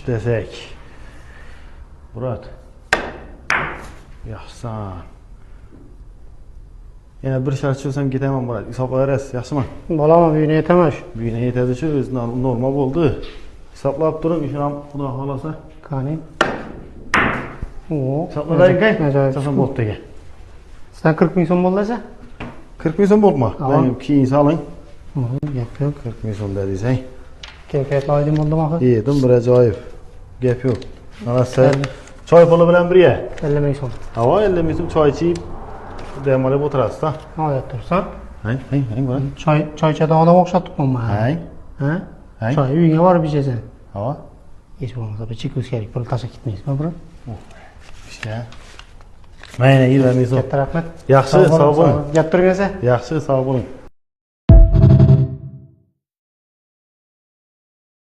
Desak. Murod. Yaxshisan. Yana bir shart tushsam ketaman, Murod. Hisoblayverasiz, yaxshimi? Bolama bu uyni yetaman shu. Bu uyni yetadi shu, o'zi normal bo'ldi. Hisoblab turing, ishini ham xudo xolasa. Qani? O. Hisoblading, Ajoyib. Hisoblasam bo'pti aka. Sizdan 40 ming so'm bo'ldi aka? 40 ming so'm bo'ldimi? Tamam. Keyin soling. Gap yo'q. 40 ming so'm deding. Kayfiyatli oydin bo'ldimi axir? Yedim, bir ajoyib. Gap yo'q. Mana siz choy puli bilan birga. 50 ming so'm. Havo 50 ming so'm choy ichib dam olib o'tirasiz-da. Odat tursan. Hang, hang, hang, bora. Choy choy ichadigan odam o'xshatibman. Hang. Ha? Hang. Choy uyingga borib ichasan. Havo. Hech bo'lmasa bir chekus kerak, pul tashlab ketmaysizmi, bro? Ishga. Mayli, 20 ming so'm. Katta rahmat. Yaxshi, sog' bo'ling. Gap turing aka. Yaxshi, sog' bo'ling.